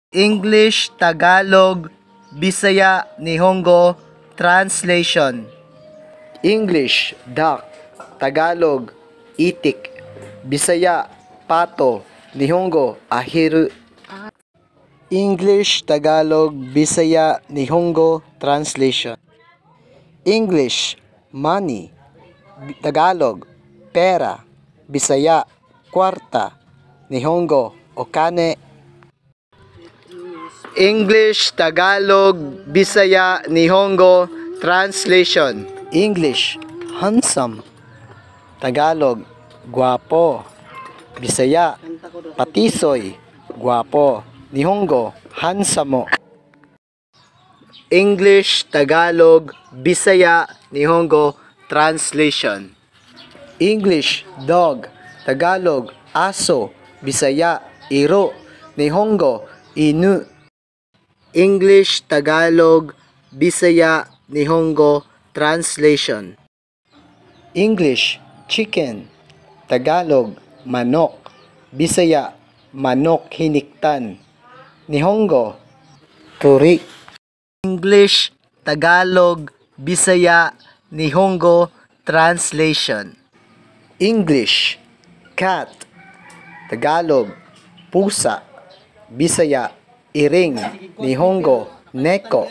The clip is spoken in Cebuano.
English, Tagalog, Bisaya, Nihongo translation. English, duck. Tagalog, itik. Bisaya, pato. Nihongo, ahiru. English, Tagalog, Bisaya, Nihongo translation. English, money. Tagalog, pera. Bisaya, kwarta. Nihongo, okane. English, Tagalog, Bisaya, Nihongo translation. English, handsome. Tagalog, guwapo. Bisaya, patisoy, guwapo. Nihongo, hansamo. English, Tagalog, Bisaya, Nihongo translation. English, dog. Tagalog, aso. Bisaya, iro. Nihongo, inu. English, Tagalog, Bisaya, Nihongo translation. English, chicken. Tagalog, manok. Bisaya, manok hiniktan. Nihongo, tori. English, Tagalog, Bisaya, Nihongo translation. English, cat. Tagalog, pusa. Bisaya, iring. Nihongo, neko.